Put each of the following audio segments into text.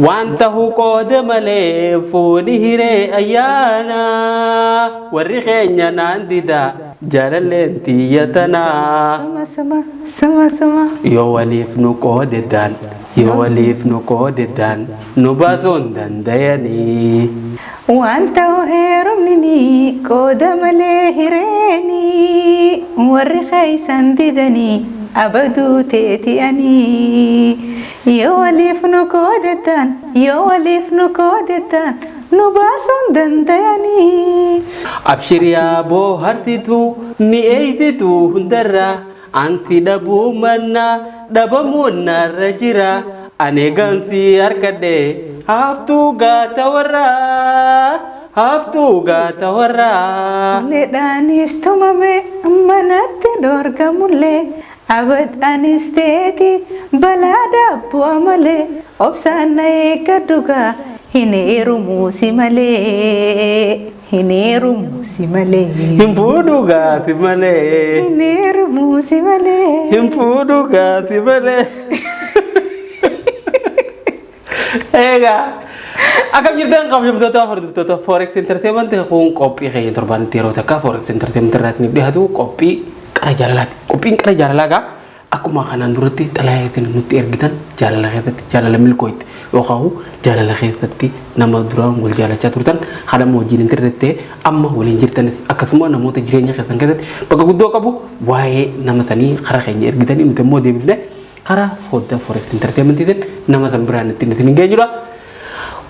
Waan ta'uu qooda malee fuudhi hiree ayyaana, warri keenya naan dida jaalalleen tiyya tanaa. Suma suma suma suma. Yoo waliif nu qoodedaan, yoo waliif nu qoodedaan, nu baasuu hin dandayanii. Waan ta'u heerumni qooda malee hireeni, warri keessan didanii abaduu teeti'anii. Yoo waliif nu qoodettan, yoo waliif nu qoodettan, nu baasuun dandayanii. Abshiriyaa boohartituu mi'eessituu hundarraa, ansi dhabuu mannaa dhabamuun narra jira. Ani gansi harkadhe haftuu gaata warraa, haftuu gaata warraa. Uleedhaanis tumame manatti dhoorgamullee, abad anis teeti balaa daabbu'a malee, obsaan na eeggadhugaa hin heerumuusi malee, hin heerumuusi malee. Hin fuudhu gaati malee. Hin heerumuusi malee. Hin fuudhu gaati malee. Egaa akkam jirtan, kabajamtoota hordoftoota Forex Entertainment? Kun qophii keenya torbaanitti yeroo takka Forex Entertainment irraa isiniif dhiyaatu qophii qara jaalalaati. Qophiin qara jaalalaa egaa akkuma kanaan duratti xalayaa nutti ergitan, jaalala keessatti jaalala milkoo'itti yookaan jaalala keessatti nama duraan wal jaalachaa turtan haadha wajjin hin turre amma waliin jirtanis, akkasuma namoota jireenya keessan keessatti bakka guddoo qabu, waa'ee nama sanii karaa keenya ergitanii nuti immoo deebifne karaa foddaa Forex Entertainmentiitiin nama san biraan ittiin isin geenyudha.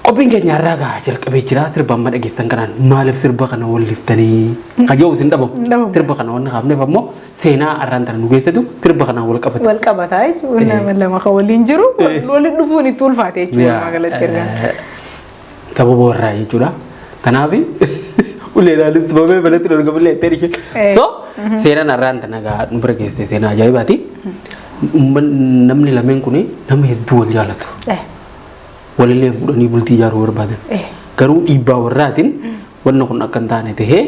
Qophiin keenya har'aa gaa jalqabee jira. Sirba amma dhageessan kanaan maaliif sirba kana walliftanii kajoo isin dhabamu. Sirba kana wanni kaafneef ammoo seenaa har'aan tana nu geessitu sirba kanaan wal qabate. Wal qabataa jechuudha. Nama lama kan waliin jiru waliin dhufuun itti ulfaate jechuudha walumaa galatti ergaan. Sababa warraa jechuudha. Kanaaf uleedhaan itti bamee balatti dorgomillee itti ishee. So seenaan har'aan tana gaa nu bira geesse seenaa ajaa'ibaati. Namni lameen kun nama hedduu wal jaalatu. Walillee fuudhanii bultii ijaaruu barbaadan. Garuu dhiibbaa warraatiin wanni kun akka hin taane tahee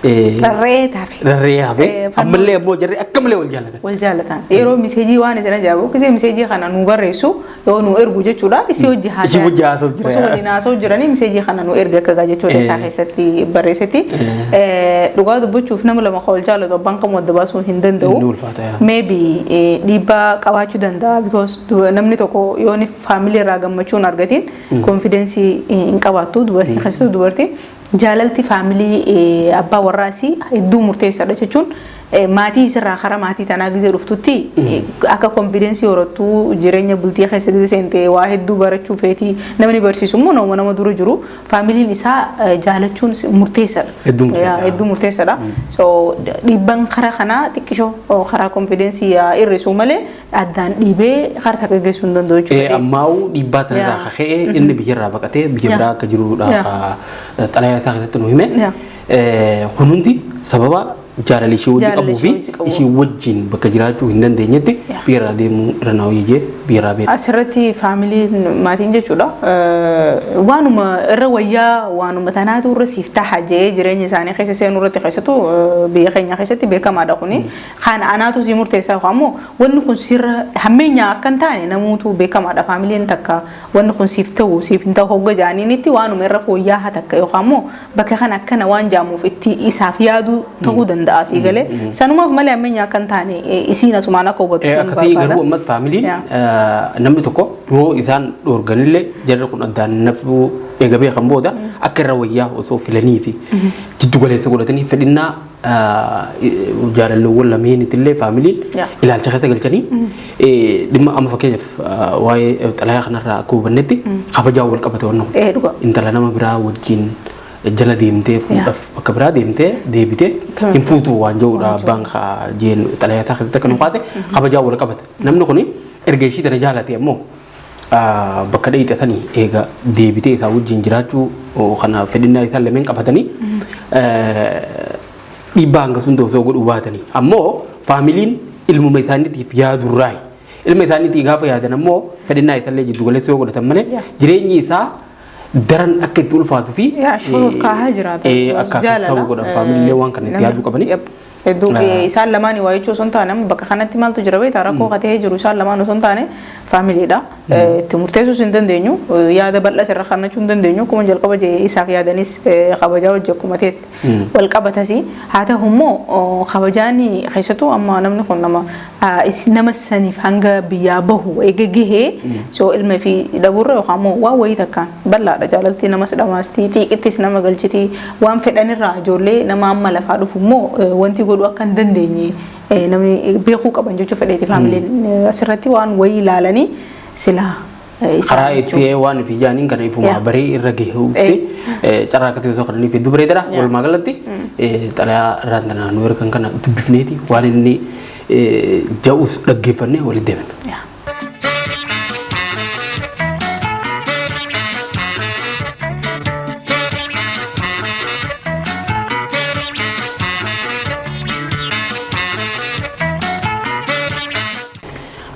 Rarra'ee tafe. Rarra'ee hafe, ammallee ammoo jarri akka malee wal jaalatan. Wal jaalatan. Yeroo message waan isin ajaa'ibu, gisee message kana nu barreessu yoo nu ergu jechuudha. Isii hojii haasa'u. Isii hojii haasa'u jira. Osoo waliin haasa'u jiranii message kana nu erga akka jechuudha isaa keessatti barreessetti. Dhugaa dubbachuuf nama lama kan wal jaalatu abbaan kamuu adda baasuu hin danda'u. Inni ulfaata yaa. Maybe dhiibbaa qabaachuu danda'a, because namni tokko yoo inni family irraa gammachuu hin argatiin confidence hin qabaattu dubartii keessattuu. Dubartii jaalalti family abbaa warraasii hedduu murteessaadha jechuun maatii isirraa karaa maatii tanaa gizee dhuftutti akka confidence horattuu jireenya bultii keessa gizee seentee waa hedduu barachuu feetii. Namni barsiisu immoo nama dura jiru familyn isaa jaalachuun murteessaadha. Hedduu murteessaadha. Hedduu murteessaadha. So dhiibbaan karaa kanaa xiqqishoo karaa confidence hir'isuu malee addaan dhiibee karaa takka geessuu hin danda'u jechuudha. Ammaa'uu dhiibbaa tanarraa kaka'ee inni biyyarraa baqatee biyya biraa akka jirudha xalayaa isaa keessatti nu hime. Kun hundi sababa jaalala ishee wajji qabuu fi ishee wajjin bakka jiraachuu hin dandeenyetti biyyarraa deemuu irra naa hojii biyyarraa beeka. Asirratti familyn maatiin jechuudha waanuma irra wayyaa waanuma tanaatu irra siif taha jee jireenya isaanii keessa seenuu irratti, keessattuu biyya keenya keessatti beekamaadha kuni. Kan anaatu si murteessaa yookaan immoo wanni kun sirra hammeenya akka hin taane namuutu beekamaadha. Familyn takka wanni kun siif ta'u siif hin ta'u hogga jaaniinitti waanuma irra fooyya'aa takka yookaan immoo bakka kana akkana waan jaamuuf itti isaaf yaaduu ta'uu danda'a sii galee. Sanumaaf malee hammeenya akka hin taane isiin asumaan akka hubattu Akka ta'e garuu ammas familyn namni tokko yoo isaan dhoorganillee jarri kun addaan nafuu eega beekan booda akka irra wayyaa osoo filanii fi jiddu galeessa godhatanii fedhinnaa jaalalleewwan lameenitillee familyn ilaalcha keessa galchanii dhimma amma fakkeenyaaf waa'ee xalayaa kanarraa akka hubannetti kabajaa wal qabate wannan kun. Intala nama biraa wajjin jala deemtee fuudhaaf bakka biraa deemtee deebitee hin fuutu waan jedhudha abbaan jeen xalayaa isaa keessatti akka nu kaate kabajaa wal qabate. Namni kun erga ishii tana jaalate ammoo bakka dheeyxe sanii eega deebitee isaa wajjin jiraachuu kana fedhinnaa isaan lameen qabatanii dhiibbaa hanga sun osoo godhuu baatanii, ammoo familyn ilmuma isaaniitiif yaadurraayi. Ilma isaaniitii gaafa yaadan ammoo fedhinnaa isaallee jiddu galeessa yoo godhatan malee jireenyi isaa daran akka itti ulfaatuu fi Shororkaa jiraata. Akka ta'u godhan familyllee waan kana itti yaaduu qabanii. Hedduu isaan lamaan waa jechuu osoo hin taane, amma bakka kanatti maaltu jira beektaa? Rakkoo katee jiru isaan lamaan osoo hin taane familydha. Itti murteessuus hin dandeenyu, yaada bal'aa irra kannachuu hin dandeenyu. Akkuma jalqaba jee isaaf yaadanis kabajaa hojii akkuma ta'etti wal qabatas haa ta'u immoo kabajaan keessattuu amma namni kun nama nama saniif hanga biyyaa bahu eega gahee soo ilma fi dhabuurra yookaan immoo waan wayii takkaan bal'aadha. Jaalaltii namas dhamaastii, xiiqittis nama galchitii, waan fedhanirraa ijoollee nama amma lafaa dhufu immoo wanti godhu akka hin dandeenye namni beekuu qaban jechuu fedheeti. Faamiliin asirratti waan wayii ilaalanii silaa karaa itti waan fi jaaniin kana ifuma baree irra gahuutti carraa akkasii osoo kananiif hedduu bareedaadha. Walumaa galatti xalayaa irraan tana nu ergan kana dubbifneeti waan inni ja'us dhaggeeffannee walitti deebina.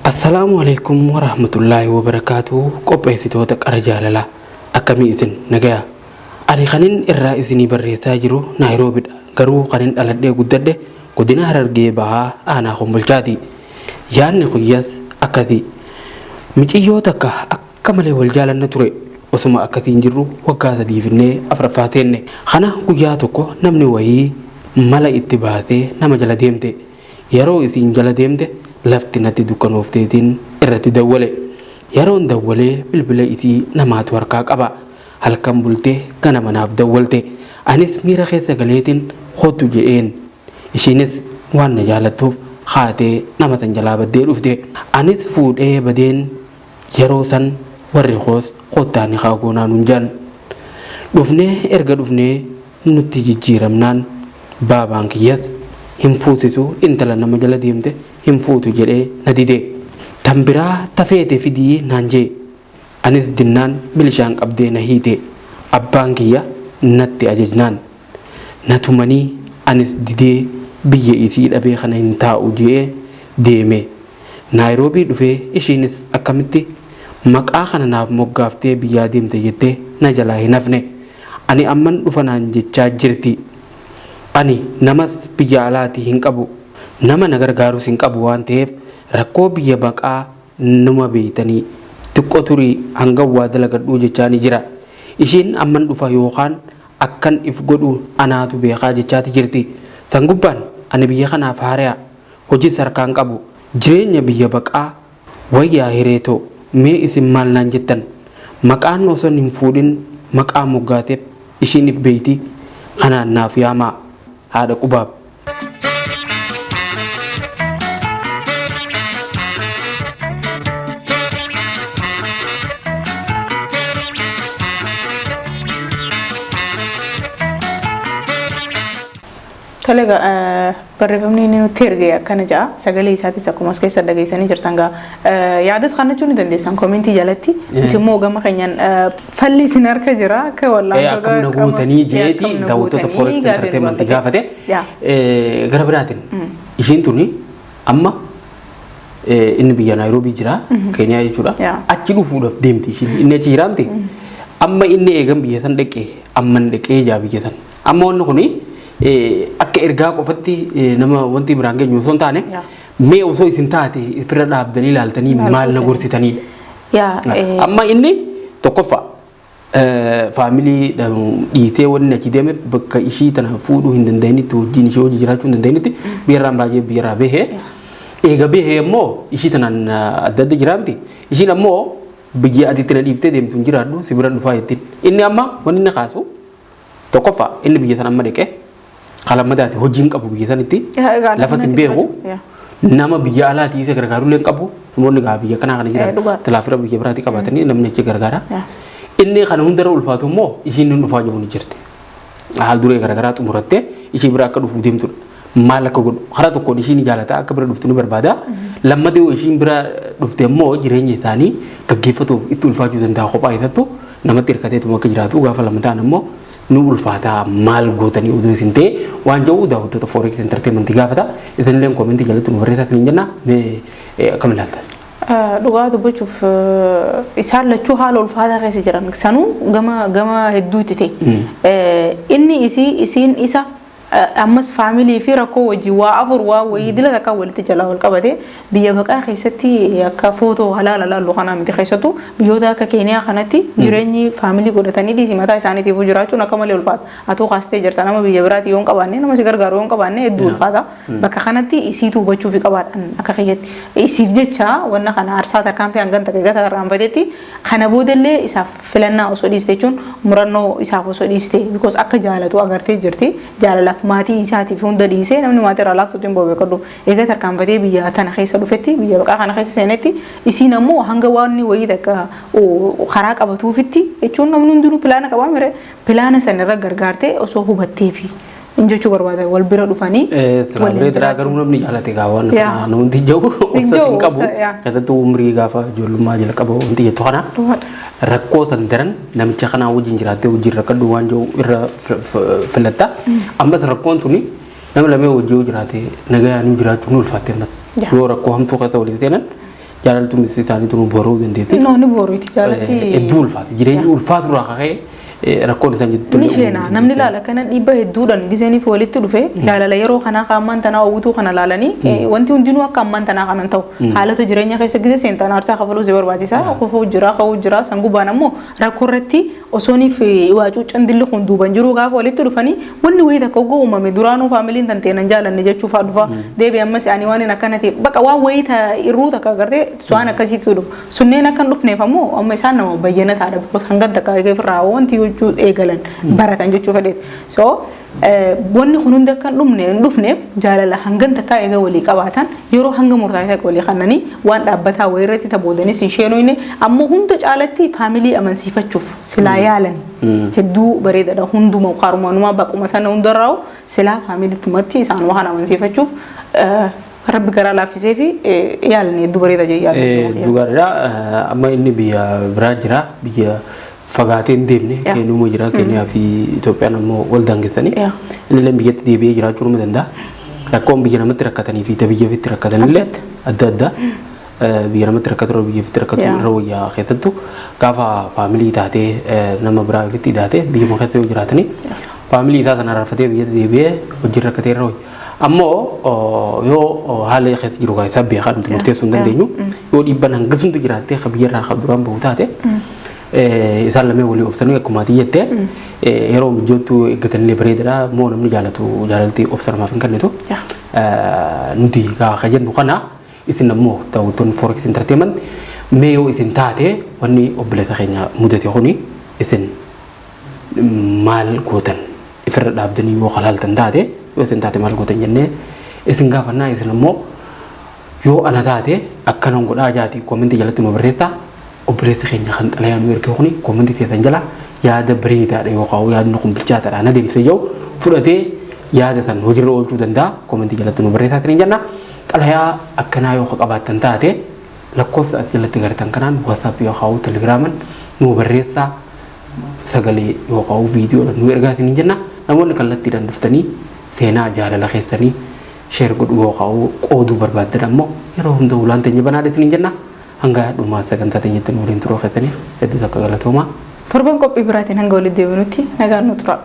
Assalaamu alaikum warahmatullaahi wabarakaatu. Qopheessitoota Qara Jaalalaa, akkamii isin? Nagayaa? Ani kanin irraa isinii barreessaa jiru Naayiroobiidha. Garuu kanin dhaladhee guddadhe godina Harargee Bahaa, aanaa Kombolchaati. Yaadni kiyyaas akkasii. Miciyyoo takka akka malee wal jaalanna ture. Osuma akkasiin jirru waggaa 3 finnee afuraffaa seenne. Kana guyyaa tokko namni wayii mala itti baasee nama jala deemte. Yeroo isiin jala deemte lafti natti dukkanoofteetiin irratti dawwale. Yeroon dawwalee bilbila isii namaatu harkaa qaba. Halkan bultee ganama naaf dawwalte. Anis miira keessa galeetiin kottu jedheen. Ishiinis waan na jaalattuuf kaatee nama san jalaa baddee dhufte. Anis fuudhee badeen. Yeroo san warri koos kottaa nikaa goonaa nun jedhan. Dhufnee erga dhufnee nutti jijjiiramnaan baabaan kiyyas hin fuusisu, intala nama jala deemte hin fuutu jedhee na dide. Tan biraa ta feete fidii naan je'e. Anis dinnaan milishaan qabdee na hiite. Abbaan kiyya natti ajajnaan. Na tumanii anis didee biyya isii dhabee kana hin taa'u je'ee deeme. Naayiroobii dhufee ishiinis akkamitti maqaa kana naaf moggaaftee biyyaa deemte jettee na jalaa hin hafne. Ani amman dhufa naan jechaa jirti. Ani namas biyya alaatii hin qabu. Nama na gargaarus hin qabu waan ta'eef rakkoo biyya baqaa numa beeytanii. Xiqqo turii hangan waa dalagadhuu jechaani jira. Ishiin amman dhufa yookaan akkan if godhu anaatu beekaa jechaati jirti. San gubbaan ani biyya kanaaf haaraya. Hojiis harkaan qabu. Jireenya biyya baqaa wayyaa hiree too. Mee isin maal naan jettan? Maqaan oson hin fuudhin maqaa moggaateef ishiin if beeyti kanaan naaf yaamaa. Haadha Qubaab. Tole egaa, barreeffamni inni nutti erge akkana ja'a. Sagalee isaatis akkuma as keessa dhageessanii jirtan gaa. Yaadas kannachuu ni dandeessan koomentii jalatti. Nuti immoo gama keenyaan falli isin harka jira akka wallaantota Akkam na gootanii jeeti daawwattoota Forex Entertainment gaafate. Gara biraatiin ishiin tuni amma inni biyya Naayiroobii jira, Keeniyaa jechuudha. Achi dhufuudhaaf deemti ishiin. Inni achi jira miti. Amma inni eegan biyya san dhaqee amman dhaqee jaa biyya san. Amma wanni kuni akka ergaa qofatti nama wanti biraan geenyu osoo hin taane, mee osoo isin taate ofirra dhaabdanii ilaaltanii maal na gorsitaniidha. Amma inni tokkoffaa faamilii dhiisee wanni achi deemeef bakka ishii tana fuudhuu hin danda'initti, wajjin ishee hojii jiraachuu hin danda'initti biyyarraan baay'ee biyyarraa bahee. Eega bahee immoo ishii tanaan adda adda jiraamti. Ishiin ammoo biyya ati itti na dhiiftee deemtu hin jiraadhu, si bira dhufaa jettiin. Inni amma wanni inni kaasu tokkoffaa inni biyya sana amma dhaqee kalammadaati hojii hin qabu biyya sanitti, lafatti hin beeku, nama biyya alaatii isa gargaarullee hin qabu. Namoonni gaa biyya kanaa kana jiran tilaafira biyya biraatii qabaatanii namni achi gargaara. Inni kana hundarra ulfaatu immoo ishiin inni dhufaa jiru ni jirti. Haal duree garaagaraa xumurattee ishii bira akka dhufuu deemtudha. Maal akka godhu? Karaa tokkoon ishiin jaalata, akka bira dhuftu ni barbaada. Lammataa yoo ishiin bira dhufte immoo jireenya isaanii gaggeeffatuuf itti ulfaachuu danda'a, kophaa isattu namatti hirkateetuma akka jiraatu gaafa lama ta'an immoo ni ulfaata. Maal gootanii oduu isin ta'e waan jedhu daawwattoota Forex Entertainment gaafata. Isinillee koomentii jalatti nu barreessaa isin jenna. Mee akkam ilaaltan? Dhugaa dubbachuuf isaan lachuu haala ulfaataa keessa jiran, sanuu gama gama hedduutti ta'e. Inni isii, isiin isa. Ammas family fi rakkoo wajjin waa afur waa wayii dila takka walitti jalaa wal qabate. Biyya baqaa keessatti akka footoo halaala laallu kanaa miti. Keessattuu biyyoota akka Keeniyaa kanatti jireenyi family godhatanii dhiisii mataa isaaniitiif jiraachuun akka malee ulfaata. Atuu kaastee jirta, nama biyya biraati yoo hin qabaanne, nama si gargaaru yoo hin qabaanne, hedduu ulfaata. Bakka kanatti isiitu hubachuu fi qabaadhan akka kiyyatti. Isiif jecha wanna kana aarsaa tarkaanfii hangan takka gata irraanfatetti kana boodallee isaaf filannaa osoo dhiiste jechuun murannoo isaaf osoo dhiiste, because akka jaalatu agartee jirti. Jaalalaaf maatii isaatiif hunda dhiisee, namni maatii irraa laaftuutti hin beekadhu. Eega tarkaanfatee biyya tana keessa dhufetti, biyya baqaa kana keessa seenetti, isiin ammoo hanga waan wayii takka karaa qabatuufitti jechuun namni hundinuu pilaana qabaa mire, pilaana sana irra gargaartee osoo hubatteefi in jechuu barbaada, wal bira dhufanii waliin Bareedaa, garuu namni jaalate gaa waan kana namni jiru obsa hin qabu. Keessattuu umrii gaafa ijoollummaa jalqaba wanti jettu kana rakkoo san daran namicha kanaa wajjin jiraattee wajjin rakkadhu waan jiru irra filatta. Ammas rakkoon tuni nama lamee wajjin yoo jiraate nagayaan jiraachuun ni ulfaatte ammas. Yoo rakkoo hamtuu keessa waliin seenan, jaalaltuun isaanii tunu boruu dandeetti. No, ni boruuti jaalatti. Hedduu ulfaate, jireenyi ulfaatu irraa kaka'ee rakkoon isaan jettu. Ni sheena namni laala kana dhiibba hedduudhaan giseeniif walitti dhufe. Jaalala yeroo kanaa ka ammaan tanaa hawwituu kana laalanii, wanti hundinuu akka ammaan tanaa kanan ta'u haalota jireenya keessa gise seentaan aarsaa kafaluu si barbaachisa. Kufuu jira, ka'uu jira. San gubbaan ammoo rakkoo irratti osooniif waa cuuccan dilli kun duuban jiru gaafa walitti dhufanii wanni wayii takka oggoo uumame, duraanuu faamiliin tan teenan jaalanne jechuu faa dhufa. Deebi ammas ani waan hin akkana ta'e baqa waan wayii irruu takka agartee waan akkasiitu dhufu. Sunneen akka hin dhufneef ammoo amma isaan nama bayyanataadha, because hanga takka ofirraa wanti gochuu eegalan baratan jechuu fedheet. So wanni kun hundi akka hin dhumne hin dhufneef, jaalala hangan takkaa eega walii qabaatan, yeroo hanga murtaa'e takka walii kannanii waan dhaabbataa wayii irratti taboodanis hin sheenuu. Ammoo hunda caalatti family amansiifachuuf silaa yaalan hedduu bareedaadha. Hunduma karumanumaa baquma sana hundarraa'u silaa faamiliitumatti isaanuma kana amansiifachuuf rabbi garaa laaffisee fi yaalan hedduu bareeda jee yaadu. Hedduu gaariidha. Amma inni biyya biraa jira. Biyya fagaatee hin deemne, Keeniyuma jira. Keeniyaa fi Itoophiyaan ammoo wal daangessanii. Inni illee biyyatti deebi'ee jiraachuu ni danda'a. Rakkoon biyya namatti rakkatanii fi biyya ofiitti rakkatanillee adda adda. Biyya namatti rakkatu irra biyya ofiitti rakkatu irra wayyaa, keessattuu gaafa family taatee nama biraa ofitti hidhaatee biyyuma keessa yoo jiraatanii family isaa sana rarfatee biyyatti deebi'ee hojii rakkatee irra wayya. Ammoo yoo haala keessa jiru isaa beekaa nuti murteessuu hin dandeenyu, yoo dhiibban hangasumtu jiraattee ka biyyarraa ka duraan bahu taate, isaan lameen walii obsanii akkuma ati jettee yeroo mijoottuu eeggatanillee bareedaadha. Immoo namni jaalatu jaalalti obsa namaaf hin kennitu. Nuti gaafa jennu kana, isin ammoo daawwattoonni Forex Entertainment, mee yoo isin taate wanni obboleessa keenya mudate kuni isin maal gootan? Ifirra dhaabdanii yoo halaaltan taate, yoo isin taate maal gootan jennee isin gaafannaa. Isin ammoo yoo ana taate akkanan godhaa jaati comment jalatti nu barreessaa. Obboleessi keenya kan xalayaa nu erge kuni comment teessan jala yaada bareedaadha yookaan yaadni kun bilchaataadha na deemsee jiru fudhatee yaada san hojiirra oolchuu danda'a. Comment jalatti nu barreessaa isin jenna. Xalayaa akkanaa yoo qabaattan taate, lakkoofsa as jalatti gartan kanaan WhatsApp yookaan Telegraman nu barreessaa, sagalee yookaan viidiyoodhaan nu ergaa isin jenna. Namoonni kallattiidhaan dhuftanii seenaa jaalala keessanii share godhuu yookaan qooduu barbaaddan ammoo yeroo hunda ulaan teenya banaadha isin jenna. Hanga dhumaa sagantaa teenyatti nu waliin turuu keessaniif hedduus akka galatoomaa. Torban qophii biraatiin hanga walitti deebinutti nagaan nu tura.